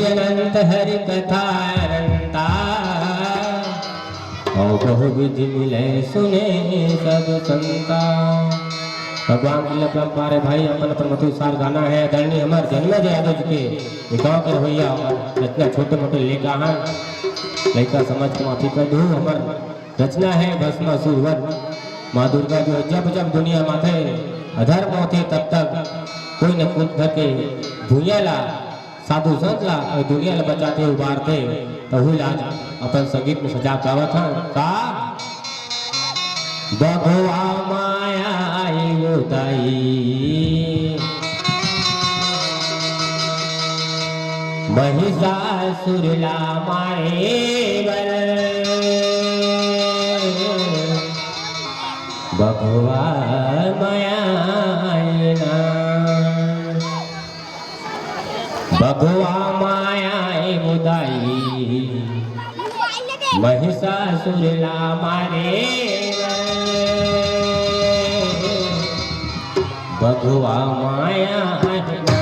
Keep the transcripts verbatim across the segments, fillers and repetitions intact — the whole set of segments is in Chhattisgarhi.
अनंत हरि कथा अनंता, अउ बहुविध मिले सुने सब संता। भगवान की अपरंपार हे भाई, अपन अपन मधुसार गाना हे। आदरणीय हमर जन्मेजय यादव जी के गाँव के रवैया, इतना छोटे मोटे लेखा हन, लइका समझ के माफी कर दू। हमर रचना हे भस्मासुर वध। माँ दुर्गा जो जब जब दुनिया माथे अधर्म होथे, तब तक कोई न कोई धर के भुइयां ला, साधु संत ला अउ दुनिया ला बचाथे, उबारथे। तहू ला आज अपन संगीत में सजा पावत हन का? बघवा माया आए वो दाई, महिषासुर ला मारे बर। बघवा माया आए ना। बघवा माया ए मुदाई, महिषासुर ला मारे। बघवा माया ए ना।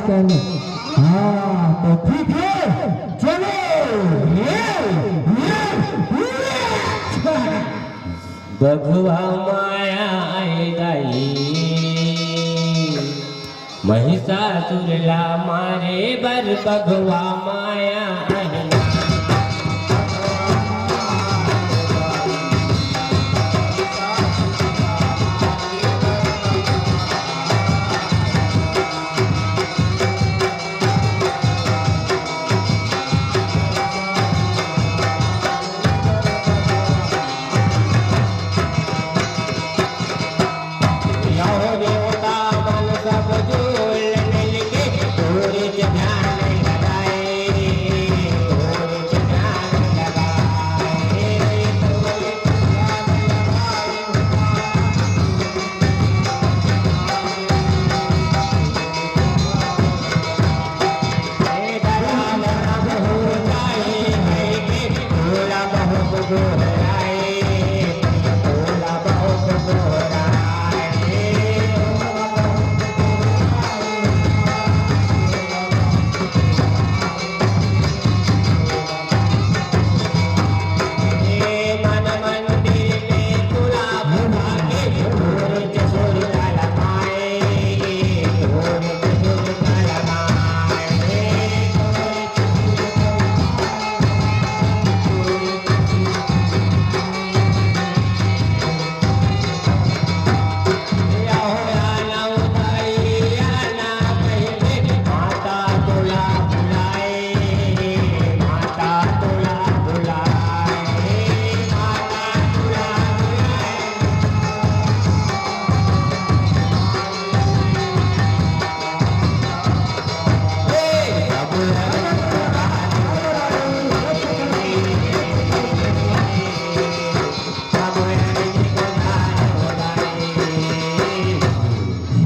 चलो। हाँ, तो ठीक है, चलो। ये, ये, ये। बघवा माया आए दाई, महिषासुर ला मारे बर बघवा माया आए।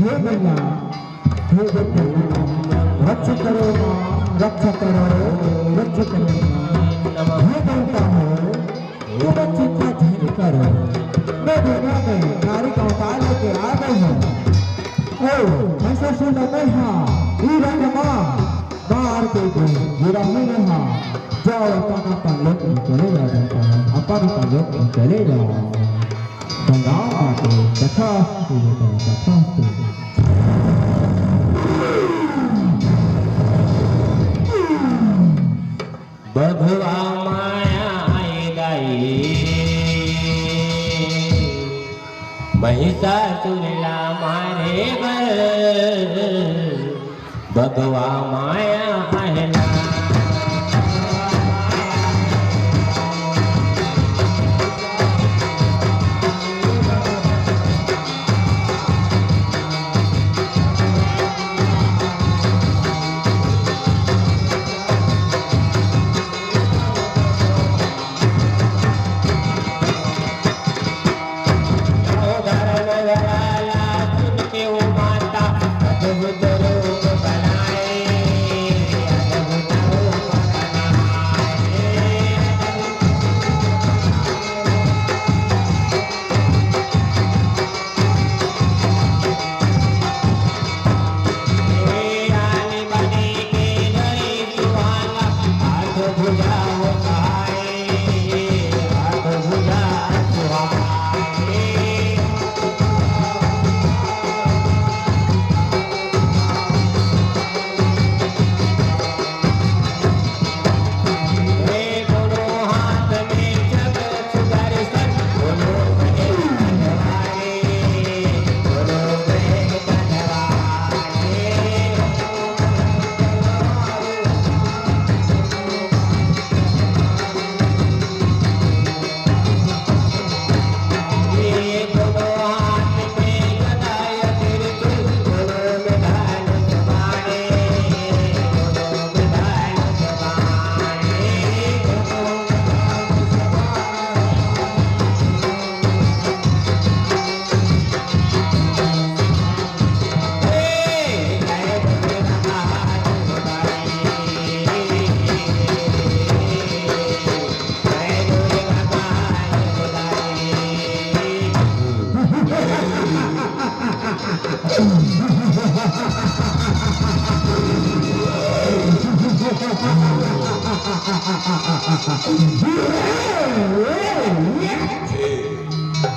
हे भैया, हे देखो, रक्षा करो माँ, रक्षा करो, रक्षा करो माँ। हे देवता हो, तुम चिंता झन करो। मैं दुनिया में नारी का अवतार लेके आ गई हूँ। ओ, ऐसा सुन मैं हाँ, ई रंग माँ, मार के दे, गिरा ही नहीं हाँ। जाओ, अपन अपन लोक में चले जाओ, अपन अपन लोक में चले जाओ। बलराम बाटे, तथास्तु बेटा, तथास्तु। बघवा माया आए दाई, महिषासुर ला मारे बर। बघवा माया आहे ना।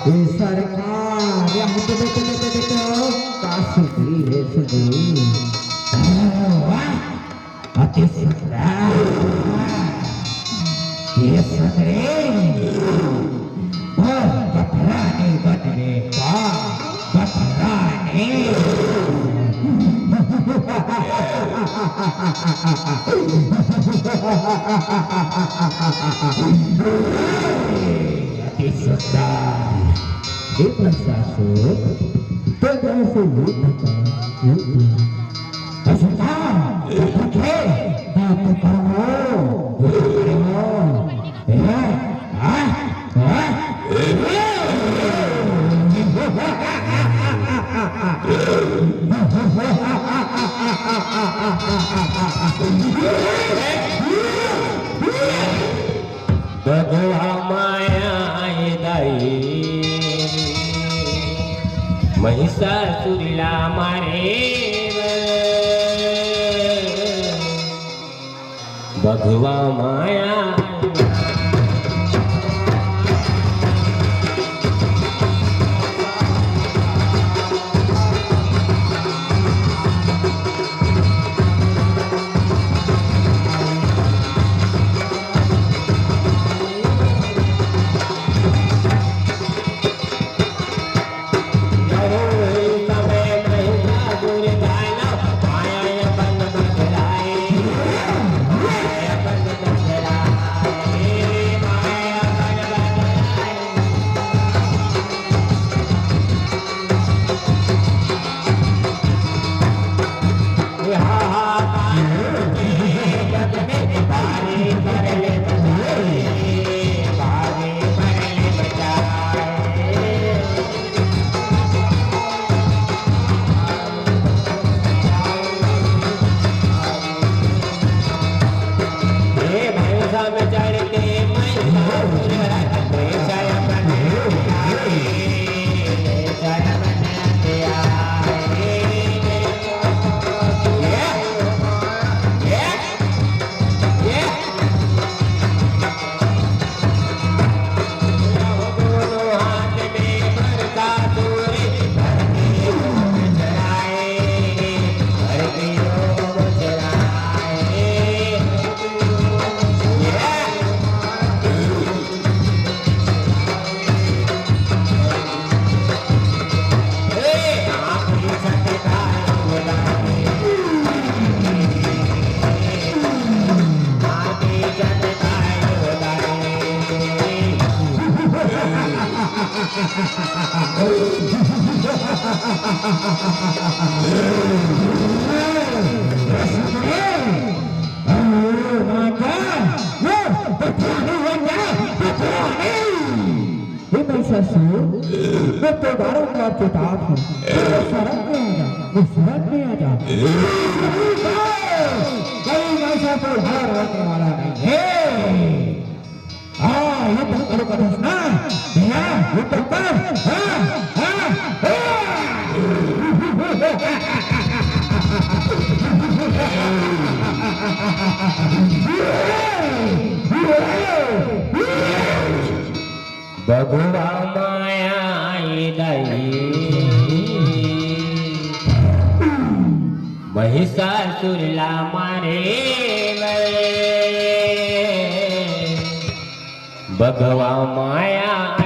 ए सरकार, ये हम तो, तो, तो, तो, तो, तो, का सुंदरी रे सुंदरी। अरे वाह, अति सुंदर। ये सुंदरी, ओ पथरानी बन रे बा, पथरानी। अति सुंदर। हे प्रशासक, तो कैसे युद्ध का युद्ध? प्रशासक, युद्ध के, युद्ध करो, युद्ध करो। ए, आ, आ। बघवा माया आए दाई, महिषासुर ला मारे बर। बघवा माया आए। हे महिषासुर, मैं तो बारंबार चेतावत हूँ, तू शरण में आ जा, तू शरण में आ जा। कहीं महिषासुर हार होने वाला नहीं है। हाँ, युद्ध करो कथस ना, भैया, युद्ध कर, हाँ, हाँ, हाँ। बघवा माया आई दाई, महिषासुर ला मारे बर। बघवा माया आई।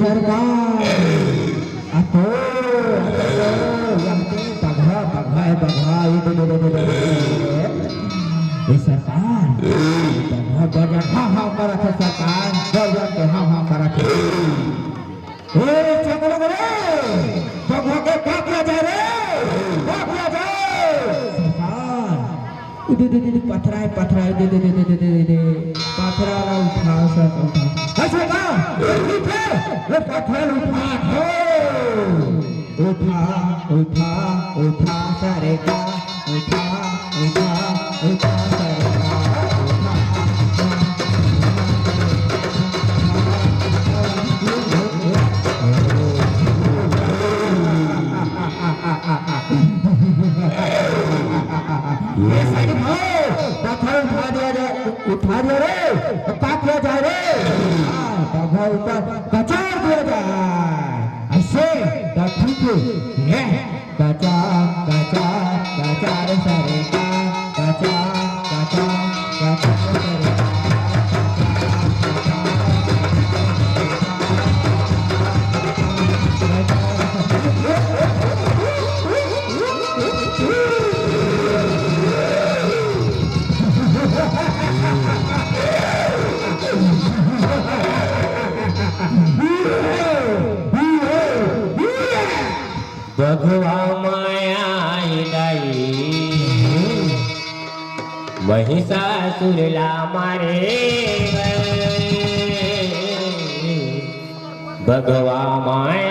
सरकार, अतो, अतो, यहाँ पे बघवा, बघवा है, बघवा, ये दे, दे, दे, दे, दे, दे। ये सरकार, ये बघवा, बघवा, हाँ, हाँ, करत है सरकार, बघवा के हाँ, हाँ, करत है। ए, चंद्रमा रे, बघवा के का किया जाए रे? का किया जाए? सरकार, दे, दे, दे, दे, पथरा है, पथरा है, दे, दे, दे, पथरा ला उठा, सर, उठा। ऐसे का? उठा, ए, पथरा उठा, हो। उठा, उठा, उठा, सरे का, उठा, उठा, उठा, सरे का, उठा। ये साइड भाव, पत्थर उठा दिया जाए, उठा दिया रे, तो का किया जाए रे? हाँ, पगवा ऊपर कचार दिया जाए। ऐसे, तो ठीक है। ये, कचार, कचार, कचार सरे का, कचार, कचार, कचार सरे का। बघवा माया आई दाई, महिषासुर ला मारे। बघवा माया